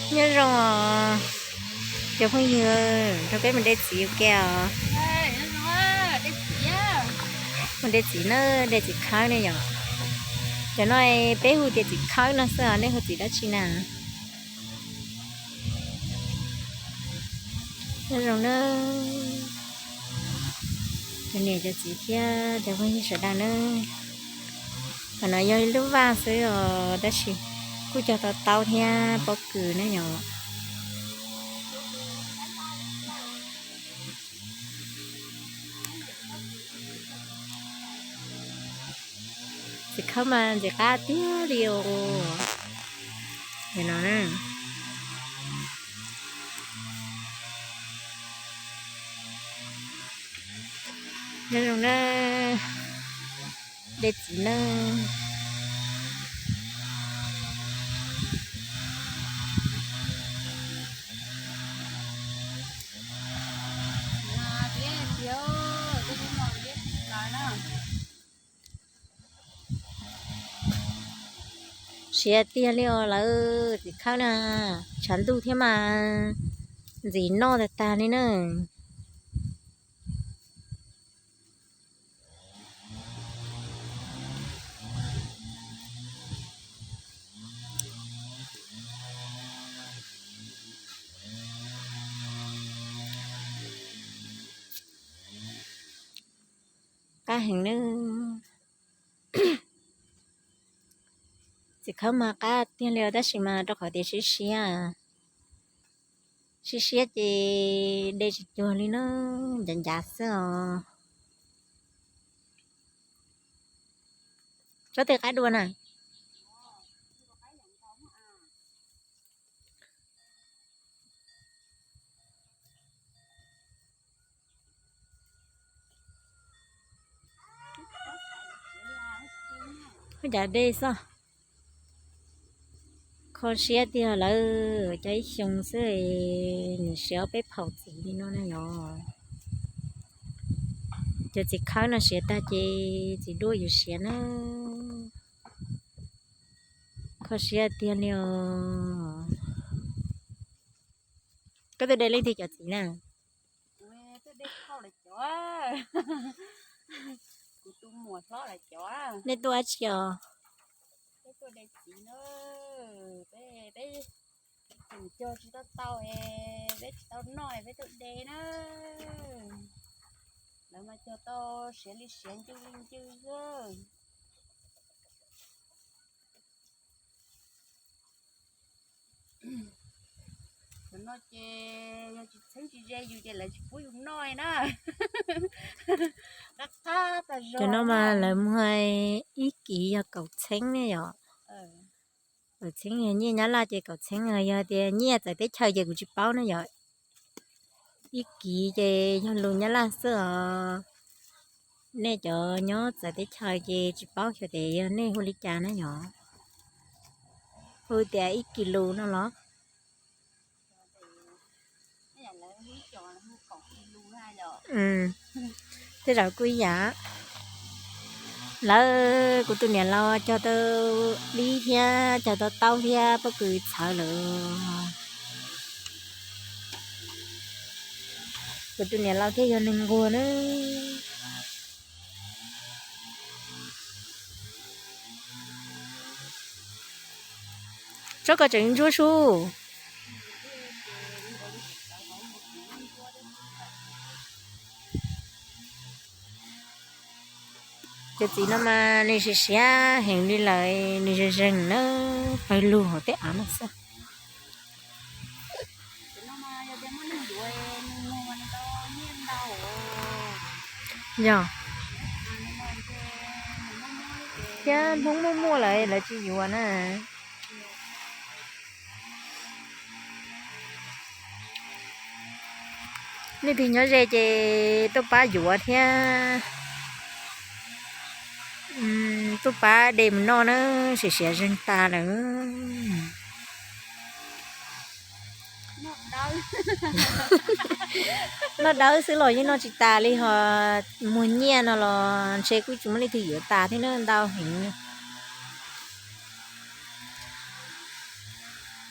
Nyob zoo os cov phooj ywg, rau peb mus de txiv ua ke os. Mus de txiv na, de txiv khawb ne yom. Cov no peb hu tias txiv khawb no xwb os, nej hu txiv dab tsi na? Nyob zoo na cov niam cov txiv thiab cov phooj ywg sawv daws na. Qhov no yog ib lub vaj xwb os, tab sis kuj cog tau taub thiab pob kws ne yom. Txiv khawb mas ntxim qab tiag li os. Nim no na, nyob zoo na, de txiv na. Siav tiag li os lawv txiv khawb na, tshav ntuj thiab mas ntxim noj tag tag li na. Qab heev na. Txiv khawb mas qab tiag li os, tab sis mas rau qhov tias siab siab, siab siab ces de tsis cuag li na, ncav ncav xwb os. Tsob twg qab dua na? Ua cas de xwb, kho siab tiag lawm, cov ib xyoo xwb nws siav ob peb phaum txiv li no na yom. Cov txiv khawb no siav tag ces txiv duaj yuav siav na. Kho siab tiag li os. Koj tuaj de leej twg cov txiv na? Nej tuaj dab tsi os? Peb tuaj de txiv na, peb, peb tseem cog tsis tau tau es peb tsis tau noj es peb tuaj de na. Lawv mas cog tau siav li siav ncw li ncw xwb. Cov no ces yog tsis txheeb tsis ze yus ces lawv tsis pub yus noj li na. Qab qab tas zog. Cov no mas lawv muag ib kiv yog kaum txheeb ne yom. Kaum txheeb yog nyiaj Nyab Laj ces kaum txheeb yog tias nyiaj txawv teb chaws ces kuv tsis paub na yom. Ib kiv ces yog lus Nyab Laj xwb os. Nej cov nyob txawv teb chaws ces tsis paub xyov tias yog nej hu li cas na yom. Hu tias ib kis lus no los? Tej zaum kuj ib yam. Lawv, kuv tus niam laus cog tau dib thiab cog tau taub thiab pob kws txhawv lawm. Kuv tus niam laus thiaj yog neeg nquag na. Tsob ko tseem ntsuab sub. Cov txiv no mas nws siav siav heev li lawm, nws zeeg zeeg na, pawg lug hauv tej av no xwb. Yog thiab Hmoob muaj muaj lawm lawv tsis yuav na. Leej twg nyob ze ces tuaj pab yuav thiab, tuaj pab de mus noj na, siav siav zeeg tas lawm. Noj dawb xwb los yeej noj tsis tas li, ho muag nyiaj no los ntshe kuj tsis muaj leej twg yuav tas thiab na, ntau heev.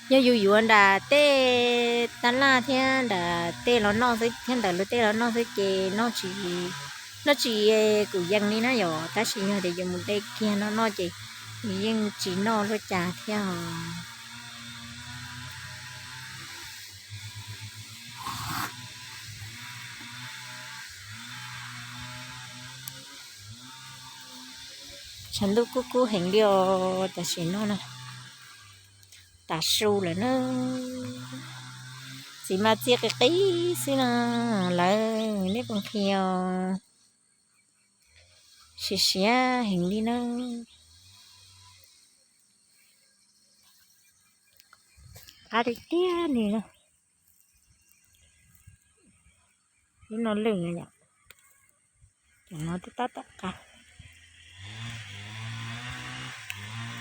Yog yus yuav nram tej tab laj thiab nram tej los noj xwb, thiab ntawm luag tej los noj xwb ces noj tsis, noj tsis kuv yees li na yom, tab sis yog tias yus mus de kiag no noj ces yus yeej tsis noj luaj cas thiab os. Tshav ntuj kub kub heev li os, tam sim no na, tav su lawm na. Txiv mas txia qis qis xwb no, lawv nej puas nqhis os? Siav siav heev li na. Qab tiag tiag li na. Lub no lwj yom, cov no twb tab tom qab.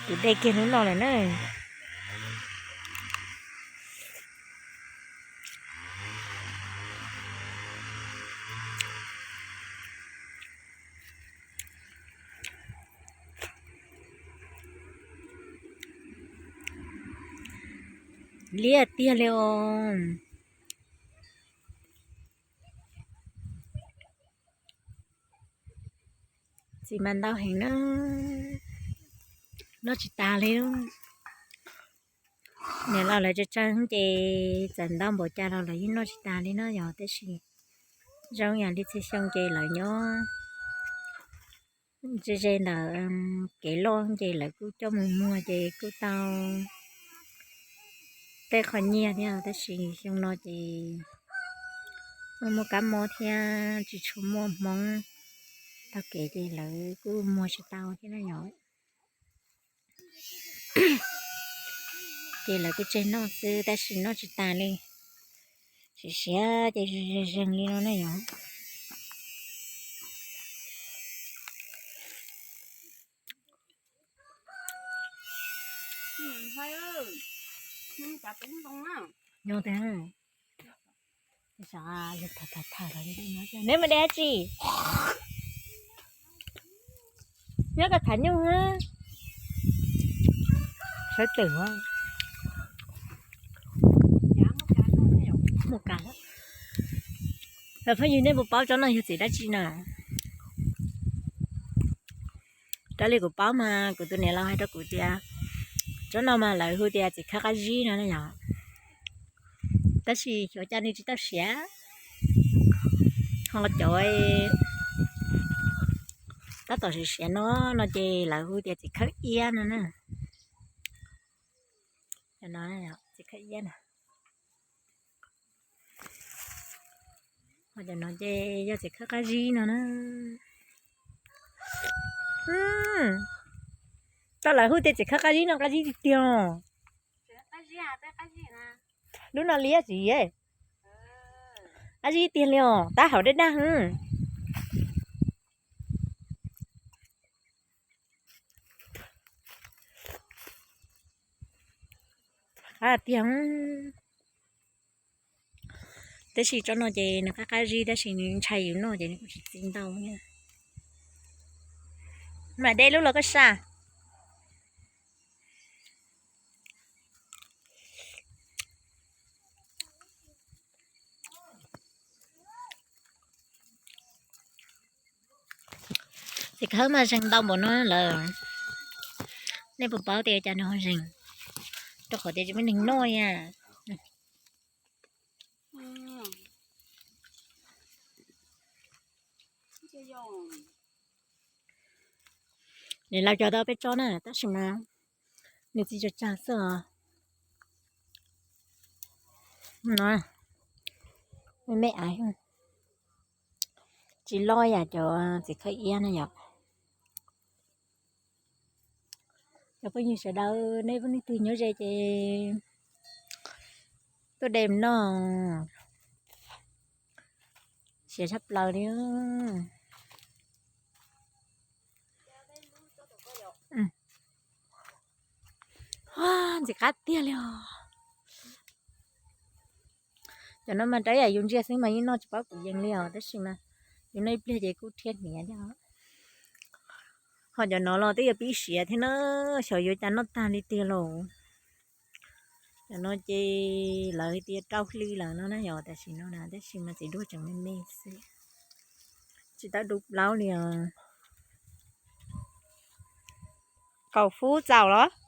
Kuv de kiag lub no lawm na. Liab tiag li os. Txiv mas ntau heev na, noj tsis tas li. Niam laus lawv tsa tsa ces txawm ntau npaum cas los lawv yeej noj tsis tas li no yog, tab sis zoo yam li txhia xyoo ces lawv nyob ze ze ntawm kev loj ces lawv kuj coj mus muag ces kuj tau tej qho nyiaj thiab, tab sis xyoo no ces muaj kab mob thiab tsis tshua muaj hmoob taug kev ces lawv kuj muag tsis tau thiab na yom. Ces lawv kuj tseg noj xwb tab sis noj tsis tas li, siav siav ces zeeg zeeg li no na yom. Neb mas de dab tsi? Nyob koj tham nyuj, sawv twm, mus kav. Phooj ywg, nej puas paub tsob no yog txiv dab tsi na? Raws li kuv paub mas kuv tus niam laus hais rau kuv tias tsob no mas lawv hu tias txiv khawb qab zib no na yom. Tab sis xyov cas nws tsis tau siav, ho cov tab tom siav siav no, no ces lawv hu tias txiv khawb iab no na. Txiv khawb iab na. Ho cov no ces yog txiv khawb qab zib no na. Tau lawv hu tias txiv khawb qab zib no qab zib tiag tiag os. Lub no liab tsis, qab zib tiag li os, tab hauv daj daj. Qab tiag. Tab sis tsob no ces nws qab qab zib tab sis nws ntshai yus noj ces nws kuj tsis txi ntau. Mam de lub los koj saj. Txiv khawb mas zeeg ntau npaum no lawm. Nej puas paub tias cas nws ho zeeg? Rau qhov tias tsis muaj neeg noj na. Niam laus cog tau peb tsob na tab sis mas nws txi tsag tsag xwb os. No, me me aiv, tsis loj yam cov txiv khawb iab na yom. Cov phooj ywg sawv daws nej peb leej twg nyob ze ces tuaj de mus noj, siav tshaj plaws li. Ntxim qab tiag li os. Cov no mas rau yam yus ntsia xwb mas yeej noj tsis paub kuv yees li os, tab sis mas yus noj ib pliag ces kuj rhiab hniav thiab. Ho cov no los twb yuav pib siav thiab na, xyov yuav cas noj tag li tiag lauj. Cov no ces lawv tias rau hli lawm no na yog tam sim no na, tab sis mas txiv duaj tseem me me xwb, tsis tau du plaub li os. Kaum fub txaus los?